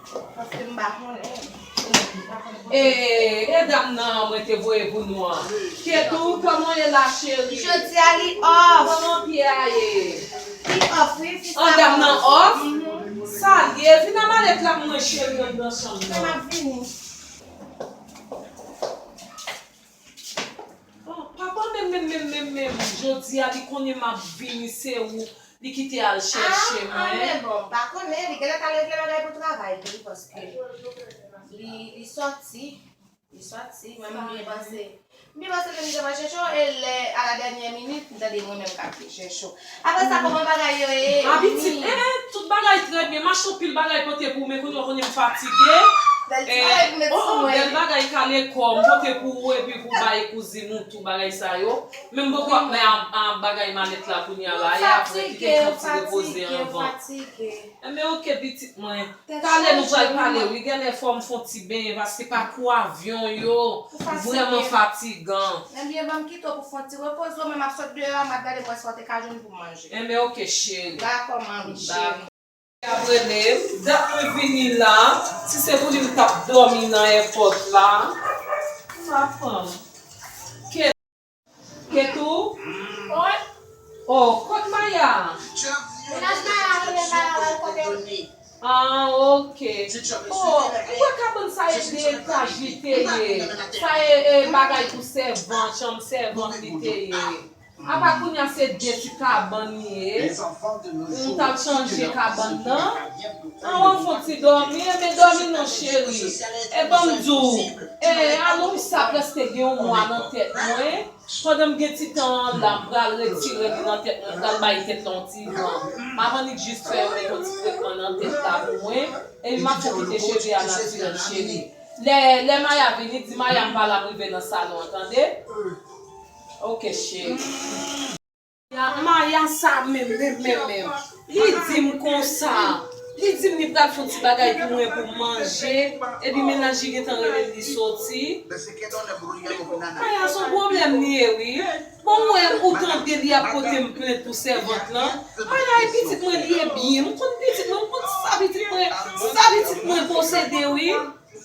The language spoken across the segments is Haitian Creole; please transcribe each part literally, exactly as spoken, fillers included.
Paske m pa konnen. E, e dam nan mwen te voye pou nou an. Ketou, kòman w ye la, cheri? Jodi a li off. Kòman pye a ye? Li off, wi, fi sa. An, dam nan off? Sa l ye? Vin a malèt la pou mwen, cheri, anndan chanm nan. M ap vini. Bon, papa menm, menm, menm, menm, menm. Jodi a, li konnen m ap vini, se ou. Li kite al chèche mwen. Ah, men bon, m pa konnen. Li genlè t al regle bagay pou travay li, paske li, li sòti. Li sòti. Mwen, m byen panse. M byen panse ke li te pral chèche w, e lè, a la dènyè minit, m tande mwen menm k ap vin chèche w. Apre sa, kòman bagay yo ye? Ah, pitit, eh, eh, tout bagay trè byen. M achte anpil bagay pote pou ou, men kounye a w konnen m fatige. Bèl ti bagay pou met sou mwen. Oh, bèl bagay kale kò, m pote pou ou epi pou bay kouzin ou tou bagay sa yo. Men m poko ap men a, a bagay malèt la kounye a la, e apre kite yon ti repoze anvan. Enben, oke, pitit mwen. Talè nou pral pale, wi. Genlè fò m fè yon ti benyen, paske pakou avyon yo vrèman fatigan. Enben, ban m kite w pou fè yon ti repoze w, men m ap sot deyò a, m ap gade mwen sa w te ka jwenn pou m manje. Enben, oke, cheri. Dakò, manmi, cheri. Ap rele m, dat mwen vini la, si se pou li m t ap dòmi nan èpòt la. M ap pran. Ke, Ketou? Oi? Oh, kot Maya? Mennaj Maya rele Maya al kote w. Ah, ok. Oh, m kwè kabann sa e de etaj li te ye. Sa e, e bagay pou sèvant, chanm sèvant li te ye. Apa kounye a se de ti kabann li ye. Ou t al chanje kabann nan? An, w ap fè yon ti dòmi, enben dòmi non cheri. E ban m di w, e, Alonsa prèske gen yon mwa nan tèt mwen. Pandan m gen ti tan an la, m pral retire li nan tèt mwen, m pral bay tèt la yon ti van. M ap annik jis fè yo met yon ti tretman nan tèt la pou mwen, epi m ap fè w kite cheve a natirèl, cheri. Lè, lè Maya vini, di Maya m pa la, m rive nan salon an, tande? Ok, cheri. Maya sa menm, menm, menm, menm. Li di m konsa. Li di m li pral fè yon ti bagay pou mwen pou m manje. Epi mennaj li gentan rele l, li soti. Maya se yon pwoblèm li ye, wi. Bon, ou wè, ou tande li ap pote m plent pou sèvant lan. Maya e pitit mwen li ye byen. M konn pitit mwen, m konn sa pitit mwen, sa pitit mwen posede, wi.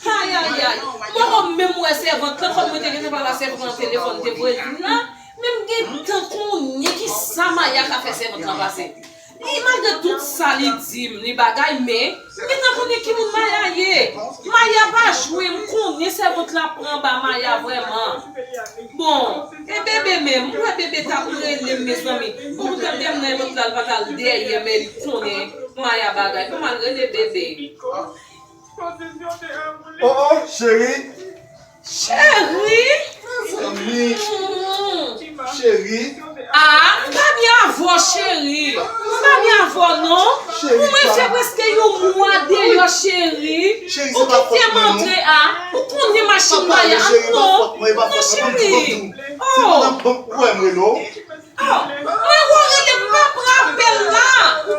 Ayayay, m poko menm wè sèvant lan, kòm mwen te gentan pale a sèvant lan nan telefòn, te voye vin la, men m gentan konnen kisa Maya ka fè sèvant lan pase. E malgre tout sa li di m, li bagay, men m gentan konnen ki moun Maya ye. Maya pa jwe, m konnen sèvant la pran ba Maya vrèman. Bon, e bebe menm, m wè bebe t ap rele m, mezanmi. Bon, poutèt dèm nan e lòt la, l pa t al dèyè, men li konnen Maya bagay. Bon, m al rele bebe. Oh, oh, cheri. Cheri. Zanmi. Cheri. Ah, m pa byen avè w, cheri. M pa byen avè w, non. Ou mwen fè prèske yon mwa deyò, cheri. Ou kite m antre a. Ou konnen machin Maya. Non. Non, cheri. Oh. Ou wè m rele w? Oh, mwen wè w rele m pa pran apèl la.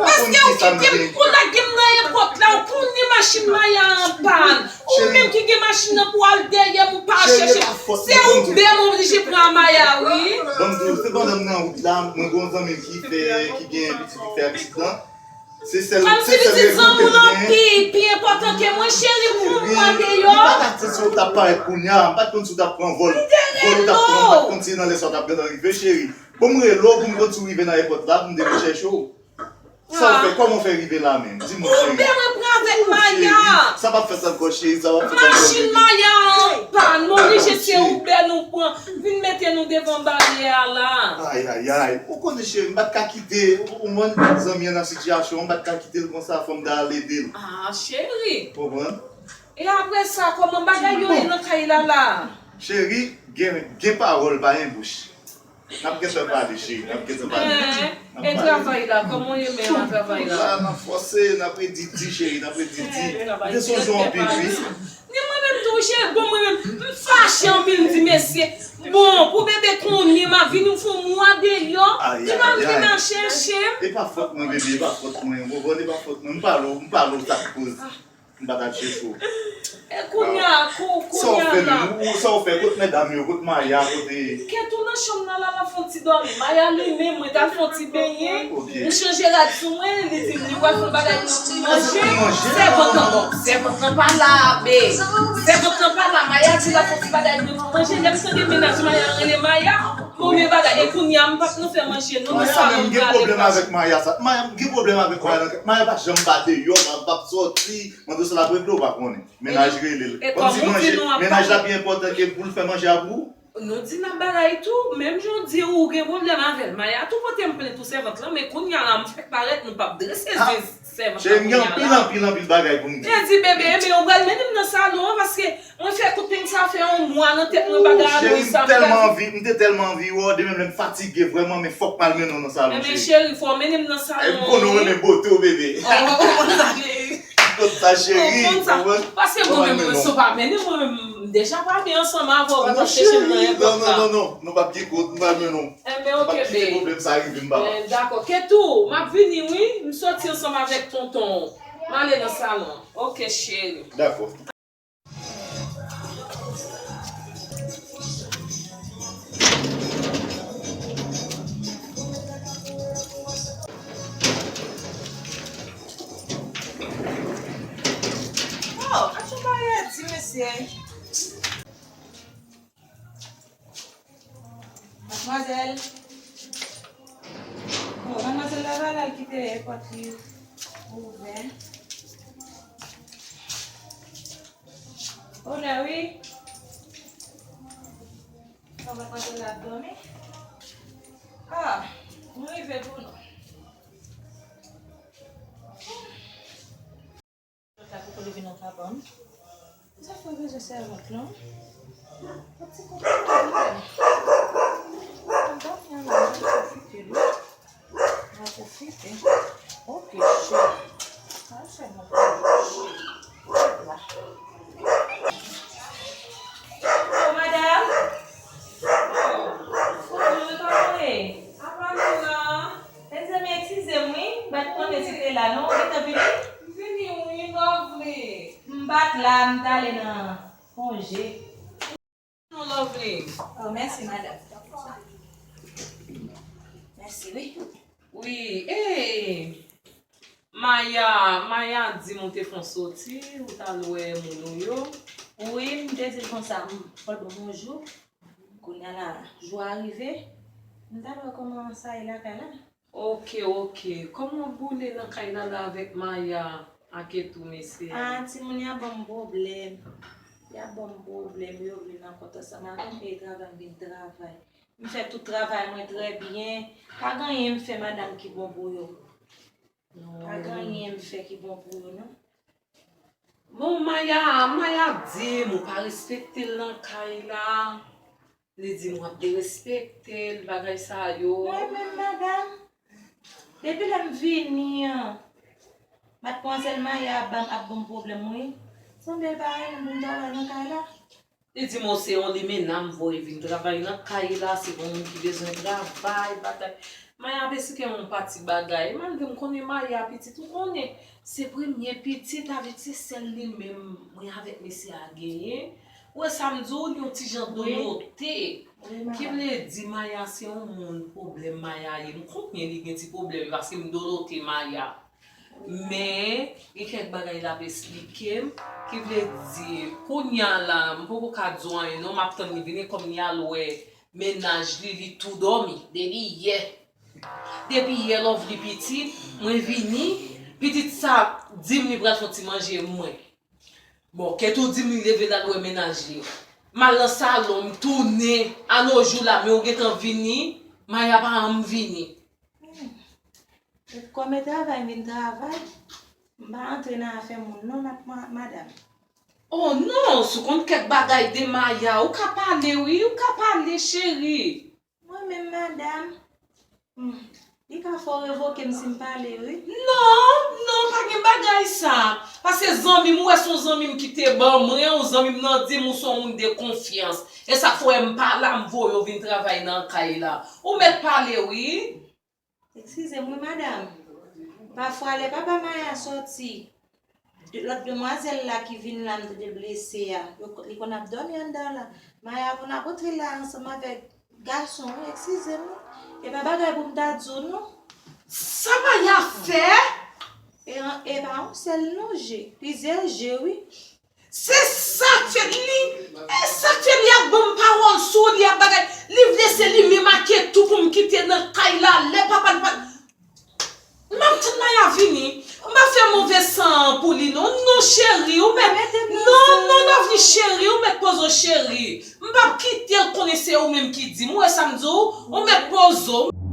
Paske ou kite m, ou lage m nan èpòt la, ou konnen machin Maya an pàn. Ou menm ki gen machin nan pou al dèyè m, ou pa al chèche m. Se ou menm oblije pran Maya, wi. Ban m di w, se pandan m nan wout la, mwen gen yon zanmi m ki fè, ki gen pitit, li fè aksidan. Se sèl, se sèl regrè m te gen. Pi, pi enpòtan ke mwen, cheri, m pran deyò. M pa t ap di si w t ap parèt kounye a, m pa t konn si w t ap pran vòl. Vòl ou t ap pran, m pa t konn si nan lè sa w t ap gentan rive, cheri. Bon, m rele w pou m konn si w rive nan èpòt la, pou m te vin chèche w. Sa w fè, kòman w fè rive la menm? Di m non, cheri. Ou te mwen pran avèk Maya. Sa p ap fèt ankò, cheri, sa p ap fèt ankò, bebe. Machin Maya an pàn, m oblije se Uber nou pran, vin mete nou devan baryè a la. Ayayay, ou konnen, cheri, m pa t ka kite, ou konprann, zanmi an nan sitiyasyon an, m pa t ka kite l konsa, fò m ta al ede l. Ah, cheri. Ou konprann? E apre sa, kòman bagay yo ye nan kay la la? Cheri, gen, gen pawòl pa gen bouch. N ap gentan pale, cheri, n ap gentan pale. E travay la, kòman w ye menm nan travay la? N ap fòse, n ap redi di, cheri, n ap redi di. M te sonje w anpil, wi. Ni mwen menm tou, cheri, bon, mwen menm, m fache anpil, m di mesye, bon, pou bebe konnen m ap vini, m fè yon mwa deyò, li pa vin al chèche m. E pa fòt mwen, bebe, e pa fòt mwen, ou konprann, e pa fòt mwen, m pale w, m pale w sa k koz. M pa t ap chèche w. E kounye a, kou, Sa w kounye a fè la. menm? Ou, sa w fè? Kot medam yo? Kot Maya? Kote? Kèt ou nan chanm nan la, l ap fè yon ti dòmi. Maya limen, mwen t al fè yon ti benyen. Ok. M chanje rad sou mwen, li di m li pral fè yon bagay pou mwen manje. Manje? Sèvant lan, bon, sèvant lan pa la, be. Sèvant lan pa la, Maya di l ap fè yon ti bagay pou mwen manje. Lè m tande mennaj Maya rele Maya, bon, men bagay. E kounye a, m p ap nan fè manje, non, nan Maya salon menm m gen prale pwoblèm pase. Avèk Maya sa. Maya, m gen pwoblèm avèk Maya nan kèt. Maya pa janm pa deyò, pa, pa sòti. Mande w si l ap regle, w pa konnen. Mennaj rele l. E Kòmsi kòman w di manje, nou ap mennaj la pale? Pi enpòtan ke pou l fè manje a pou ou. Nou di n ap bagay tou, menm jan w di ou gen pwoblèm avè l. Maya tou pote m plent ou sèvant lan, men kounye a la m fèk parèt, nou p ap drese Ah, je sèvant Cheri, lan m gen kounye a anpil, la. Anpil, anpil bagay pou m di. Jezi bebe, men ou pral mennen m nan salon an, paske mwen fè kout peny sa fè yon mwa nan tèt mwen, bagay a Cheri, dous sa m tèlman anvi, m te tèlman anvi wè w, de menm lè m fatige vrèman, men fòk m al mennen w nan salon, Enben cheri. Cheri, fò w mennen m nan salon E m konnen w renmen bote w, bebe. Oh, oh, oh, sa cheri. Kot sa, cheri? Ou konn sa. Paske mwen menm, mwen, si w pa mennen mwen menm, m deja pa byen ansanm avè w, m ap chèche m nan enpòt la. Non, non, non, non, nou p ap gen kont, m pral mennen w. Enben, ok, Kite babe. Pwoblèm sa rive m, papa. Eh, dakò. Ketou, m ap vini, wi. M soti ansanm avèk tonton w. M ale nan salon. Ok, cheri. Dakò. Oh, acho bagay di mesye. Madmwazèl. Oh, madmwazèl la pale, al kite pòt li ouvè. Onè, wi. Madmwazèl la ap dòmi. Ah, nou rive tou non. Sa pou kole vin nan kabann. Sa fè bezwen sèvant lan. Yon ti konprann. Mwen pa fè anyen, mwen pwofite wi. Mwen pwofite. Ok, chè. Sa fè mwen pwofite. La. Oh, madam. Kote nou pa konnen? Apa nou la? Mezanmi, eskize m wi, m pa t konnen si w te la non, ou gentan vini? M vini wi, Lovely. M pa t la, m t ale nan konje. Non, Lovely. Oh, mèsi, madanm. Mèsi wi. Wi, eh, Maya, Maya di m ou te fè yon soti, ou t al wè moun ou yo. Wi, m te di l konsa, m fè l bon bonjou. Kounye a la, jou a rive, m t al wè kòman sa ye lakay la. Ok, ok. Kòman w boule nan kay la la avèk Maya ak Ketou, mesye? Ah, timoun y ap ban m pwoblèm. Y ap ban m pwoblèm, yo vle nan kont ansanm avè m, e travay m vin travay. M fè tout travay mwen trè byen. Pa gen anyen m fè madanm ki bon pou yo. Pa gen anyen m fè ki bon pou yo, non. Bon, Maya, Maya di m ou pa respekte l nan kay la. Li di m w ap derespekte l, bagay sa yo. Mwen menm, madanm, depi lè m vini an, madmwazèl Maya ap ban m, ap ban m pwoblèm, wi. Sanble l pa renmen pou m travay nan kay la. Li di m, o, se yon limena m voye vin travay nan kay la, se yon moun ki bezwen travay, bagay. Maya ap esplike m yon pati bagay. Malgre m konnen Maya pitit, ou konnen, se premye pitit, avèk se sèl li menm, mwen avèk mesye a genyen. Ou wè sa m di w, li yon ti jan dodote. Ki vle di Maya se yon moun pwoblèm Maya ye. M konnen li gen ti pwoblèm paske m dodote Maya. Men, gen kèk bagay l ap esplike m, ki vle di, kounye a la, m poko ka di w anyen non, m ap tann li vini kòm li al wè mennaj li, li tou dòmi. Depi yè, depi yè Lovely pitit, mwen vini, pitit sa di m li pral fè yon ti manje mwen. Bon, Ketou di m li leve l al wè mennaj li. M al nan salon, m tounen, a no jou la, men ou gentan vini, Maya pa janm vini. Kòm e travay m vin travay, m pa antre nan afè moun non, madanm. Oh non, si w konn kèk bagay de Maya, ou ka pale wi, ou ka pale, cheri. Mwen menm, madanm, hmm, li ka fè w revoke m si m pale wi. Non, non, pa gen bagay sa. Paske zanmi m, ou wè se yon zanmi m ki te ban mwen, yon zanmi m nan di m ou se yon moun de konfyans. E sa fè m pa la, m voye w vin travay nan kay la. Ou mèt pale wi. Eskize m wi, madanm. Pafwa, lè papa Maya sòti, Lòt demwazèl la ki vin la, m tande blese a, yo, li konn ap dòmi anndan la. Maya konn ap antre la ansanm avèk gason wi, eskize m wi. E pa bagay pou m ta di w non. Sa Maya fè? E, e pa yon sèl non je, plizyè je wi. Se sa k fè li, e sa k fè li ap ban m pawòl sou li ap bagay. Li vle se li menm ak tou pou m kite nan kay la lè papa l pa. M ap tann Maya vini. M pa fè move san pou li non. Non cheri, ou mèt. Non, non, Lovni cheri, ou mèt poze w cheri. M p ap kite l konnen se ou menm ki di m. Ou wè sa m di w? Ou mèt poze w.